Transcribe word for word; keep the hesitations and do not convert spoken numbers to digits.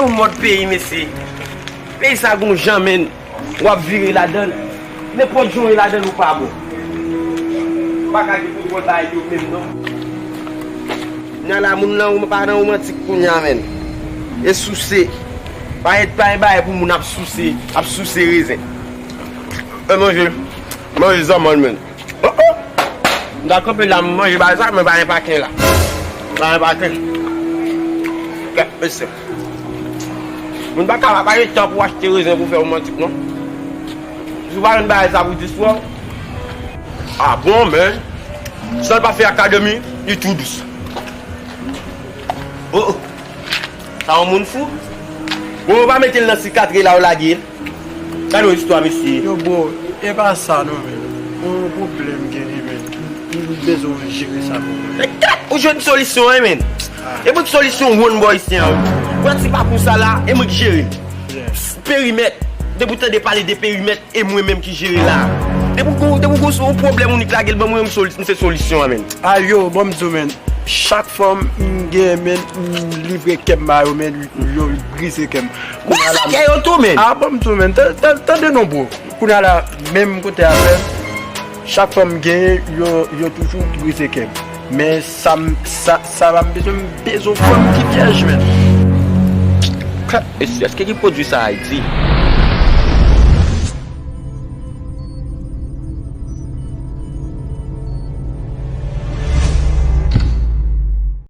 Yon mòd peyi, mesye. Peyi sa gon jan, menn. W ap vire ladan l. Nenpòt jan w ye ladan l, ou pa bon. Ou pa ka gen kontwòl bagay yo menm, non. Nan la, moun nan pa nan romantik kounye a, menn. E souse. Pa gen, pa gen bagay pou moun ap souse, ap souse rezen. E manje, manje zanmann, menn. Oh, oh. M ta kanpe la, m manje bagay sa, men pa gen paken la. Pa gen paken. Kèt, mesye. Moun pa ka, pa gen tan pou achte rezen pou fè romantik, non. Si w pa jwenn bagay sa pou dis wè. Ah bon, men. San l pa fè akademi, li tou dous. Oh, oh. Sa yon moun fou. Bon, ou pa mete l nan sikatre la, ou lage l. Gade yon istwa, mesye. Yo, bro, e pa sa non, men. Yon pwoblèm genyen, men. M bezwen jere sa pou mwen. Ou jwenn solisyon an, men. E bout solisyon wonn bò isi an. Pran ti papou sa la, e mwen ki jere. Perimèt. Depi w tande pale de perimèt, e mwen menm ki jere la. Depi w gon, depi w gon yon pwoblèm, ou nik lage l ban mwen, m soli-, m se solisyon an, men. Ayo, bon, m di w, men. Chak fwa m gen, men, m livre kè m ba yo, men, yo brize kè m. Brize kè yo tou, men. Ah, bon, m di w, men. Tande non, bro. Kounye a la, menm kote a, men, chak fwa m genyen, yo, yo toujou brize kè m. Men sa m, sa, sa va m bezwen, m bezwen fanm ki vyèj, men. Èske, èske ki pwodui sa Ayiti?